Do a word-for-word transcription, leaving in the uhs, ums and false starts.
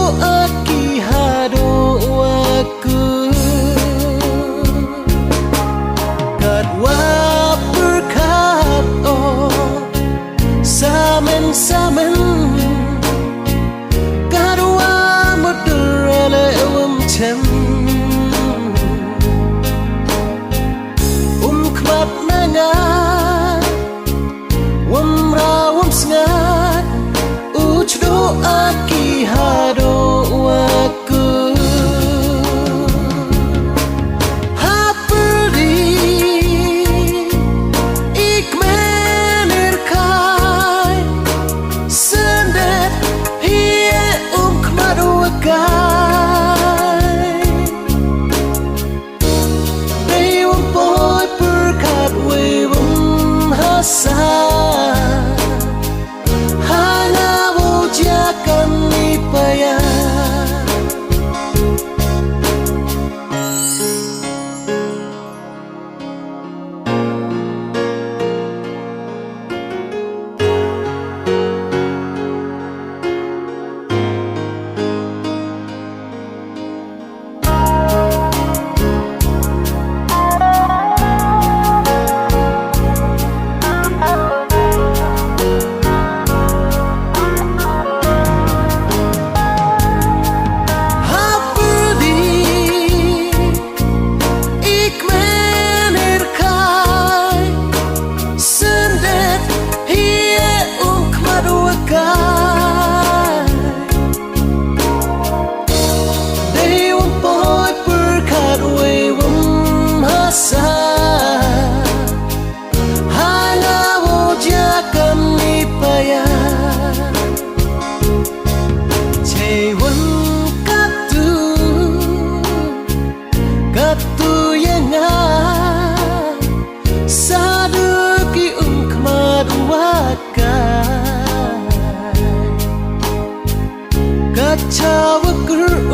Aki haduh wa ku katwa pyrkhat o samen samen katwa mudur ale wym chem um khmat na nga wym ra wym sngat u chdo aki haduh wa ku ha pyrdi ik menir kai sendet hie um khmat wa kai Dei wym poi pyrkhat wei wym hasa ha nga wow jia kan i paya. Hapdi ik menir kai sendet hie um khmat wa kai. Dei wym poi pyrkhat wei wym hasa ha nga wow jia kan i paya. Chei wyn katu katu ya nga sa du ki um khmat wa kai. Ka cha wa kyrpad